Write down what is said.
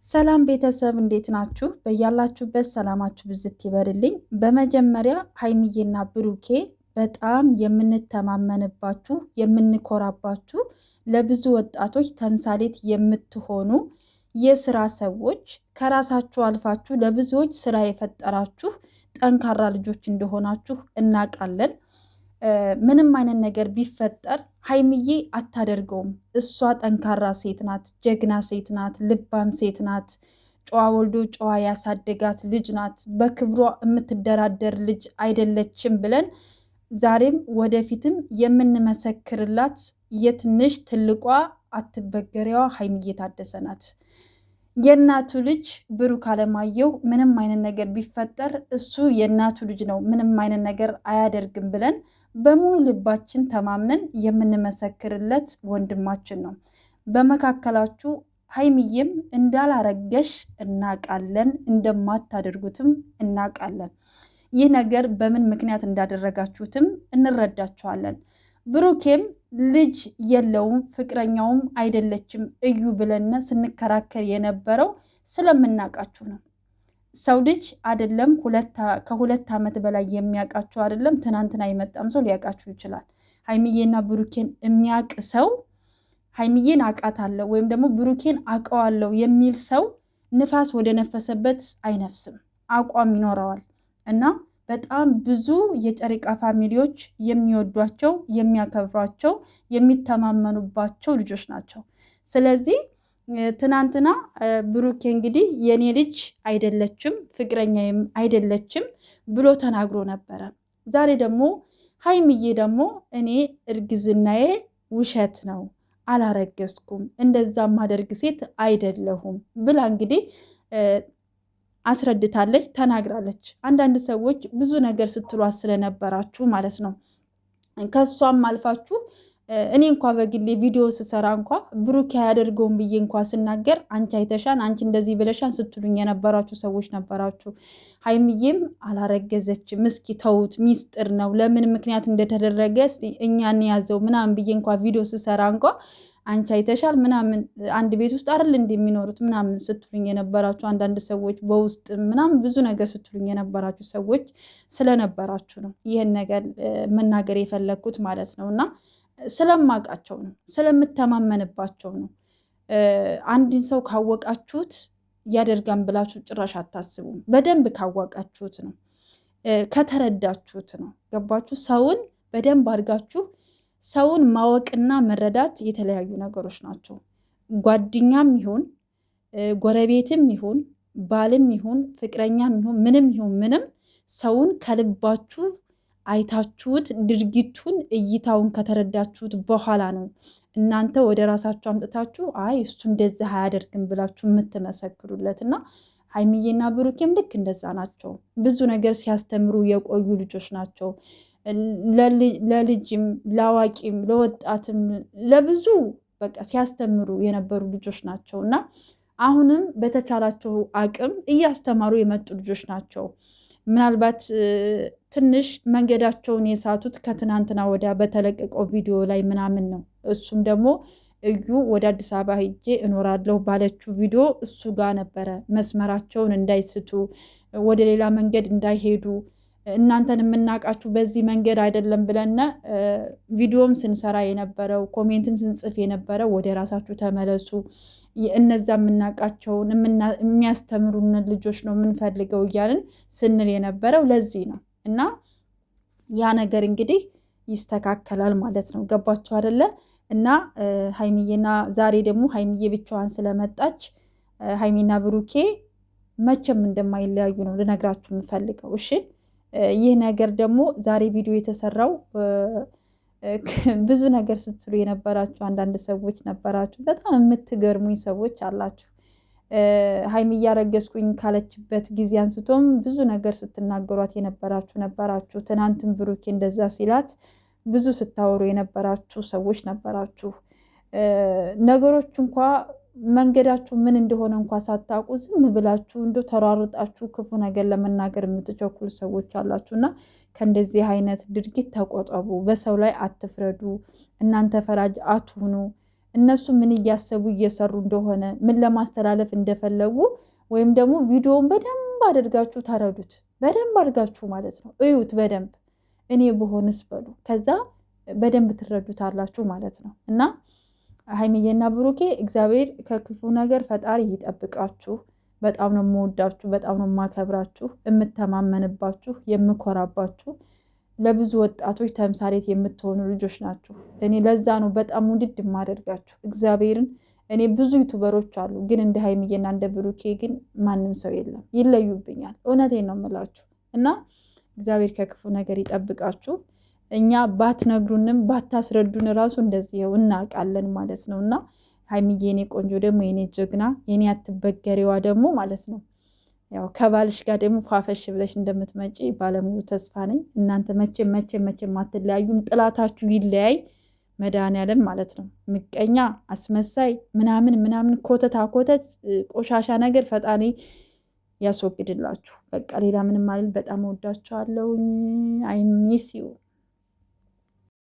ሰላም ቤተሰብ እንዴት ናችሁ? በያላችሁበት ሰላማችሁ ብዝት ይበልልኝ። በመጀመሪያ ሀይሚዬና ብሩኬ በጣም የምንተማመንባችሁ የምንኮራባችሁ፣ ለብዙ ወጣቶች ተምሳሌት የምትሆኑ የስራ ሰዎች፣ ከራሳችሁ አልፋችሁ ለብዙዎች ስራ የፈጠራችሁ ጠንካራ ልጆች እንደሆናችሁ እናውቃለን። ምንም አይነት ነገር ቢፈጠር ሀይሚዬ አታደርገውም። እሷ ጠንካራ ሴት ናት፣ ጀግና ሴት ናት፣ ልባም ሴት ናት። ጨዋ ወልዶ ጨዋ ያሳደጋት ልጅ ናት። በክብሯ የምትደራደር ልጅ አይደለችም ብለን ዛሬም ወደፊትም የምንመሰክርላት የትንሽ ትልቋ አትበገሬዋ ሀይሚዬ ታደሰ ናት። የእናቱ ልጅ ብሩክ አለማየሁ ምንም አይነት ነገር ቢፈጠር እሱ የእናቱ ልጅ ነው፣ ምንም አይነት ነገር አያደርግም ብለን በሙሉ ልባችን ተማምነን የምንመሰክርለት ወንድማችን ነው። በመካከላችሁ ሀይሚዬም እንዳላረገሽ እናቃለን፣ እንደማታደርጉትም እናቃለን። ይህ ነገር በምን ምክንያት እንዳደረጋችሁትም እንረዳችኋለን። ብሩኬም ልጅ የለውም ፍቅረኛውም አይደለችም እዩ ብለን ስንከራከር የነበረው ስለምናውቃችሁ ነው። ሰው ልጅ አይደለም ከ2 ዓመት በላይ የሚያውቃችሁ አይደለም፣ ትናንትና የመጣም ሰው ሊያውቃችሁ ይችላል። ሀይሚዬና ብሩኬን የሚያውቅ ሰው ሀይሚዬን አውቃታለሁ ወይም ደግሞ ብሩኬን አውቀዋለሁ የሚል ሰው ንፋስ ወደ ነፈሰበት አይነፍስም፣ አቋም ይኖረዋል እና በጣም ብዙ የጨረቃ family ዎች የሚወዷቸው፣ የሚያከብሯቸው፣ የሚተማመኑባቸው ልጆች ናቸው። ስለዚህ ትናንትና ብሩኬ እንግዲህ የኔ ልጅ አይደለችም ፍቅረኛዬም አይደለችም ብሎ ተናግሮ ነበረ። ዛሬ ደግሞ ሀይምዬ ደግሞ እኔ እርግዝናዬ ውሸት ነው አላረገዝኩም፣ እንደዛ ማደርግ ሴት አይደለሁም ብላ እንግዲህ አስረድታለች፣ ተናግራለች። አንዳንድ ሰዎች ብዙ ነገር ስትሏት ስለነበራችሁ ማለት ነው። ከእሷም አልፋችሁ እኔ እንኳ በግሌ ቪዲዮ ስሰራ እንኳ ብሩክ አያደርገውም ብዬ እንኳ ስናገር አንቺ አይተሻን፣ አንቺ እንደዚህ ብለሻን ስትሉኝ የነበራችሁ ሰዎች ነበራችሁ። ሀይሚዬም አላረገዘችም፣ እስኪ ተውት፣ ሚስጥር ነው፣ ለምን ምክንያት እንደተደረገ እኛ እንያዘው ምናምን ብዬ እንኳ ቪዲዮ ስሰራ እንኳ አንቺ አይተሻል ምናምን አንድ ቤት ውስጥ አይደል እንደሚኖሩት ምናምን ስትሉኝ የነበራችሁ አንዳንድ ሰዎች በውስጥ ምናምን ብዙ ነገር ስትሉኝ የነበራችሁ ሰዎች ስለነበራችሁ ነው ይህን ነገር መናገር የፈለግኩት ማለት ነው። እና ስለማውቃቸው ነው፣ ስለምተማመንባቸው ነው። አንድን ሰው ካወቃችሁት ያደርጋን ብላችሁ ጭራሽ አታስቡም። በደንብ ካወቃችሁት ነው፣ ከተረዳችሁት ነው። ገባችሁ? ሰውን በደንብ አድርጋችሁ ሰውን ማወቅና መረዳት የተለያዩ ነገሮች ናቸው። ጓደኛም ይሁን ጎረቤትም ይሁን ባልም ይሁን ፍቅረኛም ይሁን ምንም ይሁን ምንም ሰውን ከልባችሁ አይታችሁት ድርጊቱን እይታውን ከተረዳችሁት በኋላ ነው እናንተ ወደ ራሳችሁ አምጥታችሁ አይ እሱ እንደዚህ አያደርግም ብላችሁ የምትመሰክሩለት። እና ሀይሚዬና ብሩኬም ልክ እንደዛ ናቸው። ብዙ ነገር ሲያስተምሩ የቆዩ ልጆች ናቸው። ለልጅም ለአዋቂም ለወጣትም ለብዙ በቃ ሲያስተምሩ የነበሩ ልጆች ናቸው እና አሁንም በተቻላቸው አቅም እያስተማሩ የመጡ ልጆች ናቸው። ምናልባት ትንሽ መንገዳቸውን የሳቱት ከትናንትና ወዲያ በተለቀቀው ቪዲዮ ላይ ምናምን ነው። እሱም ደግሞ እዩ ወደ አዲስ አበባ ሄጄ እኖራለሁ ባለችው ቪዲዮ እሱ ጋር ነበረ መስመራቸውን እንዳይስቱ ወደ ሌላ መንገድ እንዳይሄዱ እናንተን የምናውቃችሁ በዚህ መንገድ አይደለም ብለን ቪዲዮም ስንሰራ የነበረው comment ም ስንጽፍ የነበረው ወደ ራሳችሁ ተመለሱ፣ እነዛ የምናውቃቸውን የሚያስተምሩን ልጆች ነው የምንፈልገው እያልን ስንል የነበረው ለዚህ ነው። እና ያ ነገር እንግዲህ ይስተካከላል ማለት ነው። ገባችሁ አይደለ? እና ሀይሚዬና ዛሬ ደግሞ ሀይሚዬ ብቻዋን ስለመጣች ሀይሚና ብሩኬ መቼም እንደማይለያዩ ነው ልነግራችሁ የምፈልገው። እሺ፣ ይህ ነገር ደግሞ ዛሬ ቪዲዮ የተሰራው ብዙ ነገር ስትሉ የነበራችሁ አንዳንድ ሰዎች ነበራችሁ። በጣም የምትገርሙኝ ሰዎች አላችሁ። ሀይሚ እያረገዝኩኝ ካለችበት ጊዜ አንስቶም ብዙ ነገር ስትናገሯት የነበራችሁ ነበራችሁ። ትናንትም ብሩኬ እንደዛ ሲላት ብዙ ስታወሩ የነበራችሁ ሰዎች ነበራችሁ። ነገሮች እንኳ መንገዳችሁ ምን እንደሆነ እንኳ ሳታውቁ ዝም ብላችሁ እንደ ተሯሩጣችሁ ክፉ ነገር ለመናገር የምትቸኩሉ ሰዎች አላችሁ እና ከእንደዚህ አይነት ድርጊት ተቆጠቡ። በሰው ላይ አትፍረዱ። እናንተ ፈራጅ አትሁኑ። እነሱ ምን እያሰቡ እየሰሩ እንደሆነ፣ ምን ለማስተላለፍ እንደፈለጉ ወይም ደግሞ ቪዲዮውን በደንብ አድርጋችሁ ተረዱት። በደንብ አድርጋችሁ ማለት ነው እዩት በደንብ፣ እኔ ብሆንስ በሉ። ከዛ በደንብ ትረዱታላችሁ ማለት ነው። እና ሀይሚዬና ብሩኬ እግዚአብሔር ከክፉ ነገር ፈጣሪ ይጠብቃችሁ። በጣም ነው የምወዳችሁ፣ በጣም ነው የማከብራችሁ፣ የምተማመንባችሁ፣ የምኮራባችሁ፣ ለብዙ ወጣቶች ተምሳሌት የምትሆኑ ልጆች ናችሁ። እኔ ለዛ ነው በጣም ውድድ የማደርጋችሁ እግዚአብሔርን። እኔ ብዙ ዩቱበሮች አሉ፣ ግን እንደ ሀይሚዬና እንደ ብሩኬ ግን ማንም ሰው የለም። ይለዩብኛል። እውነቴን ነው የምላችሁ እና እግዚአብሔር ከክፉ ነገር ይጠብቃችሁ። እኛ ባትነግሩንም ባታስረዱን እራሱ እንደዚህ እናውቃለን ማለት ነው። እና ሀይሚዬ የኔ ቆንጆ ደግሞ፣ የኔ ጀግና፣ የኔ አትበገሬዋ ደግሞ ማለት ነው፣ ያው ከባልሽ ጋር ደግሞ ፏፈሽ ብለሽ እንደምትመጪ ባለሙሉ ተስፋ ነኝ። እናንተ መቼም መቼም መቼም አትለያዩም። ጥላታችሁ ይለያይ መድኃኒዓለም ማለት ነው። ምቀኛ፣ አስመሳይ፣ ምናምን ምናምን፣ ኮተታ ኮተት፣ ቆሻሻ ነገር ፈጣሪ ያስወግድላችሁ። በቃ ሌላ ምንም አልል። በጣም እወዳችኋለሁኝ። I miss you.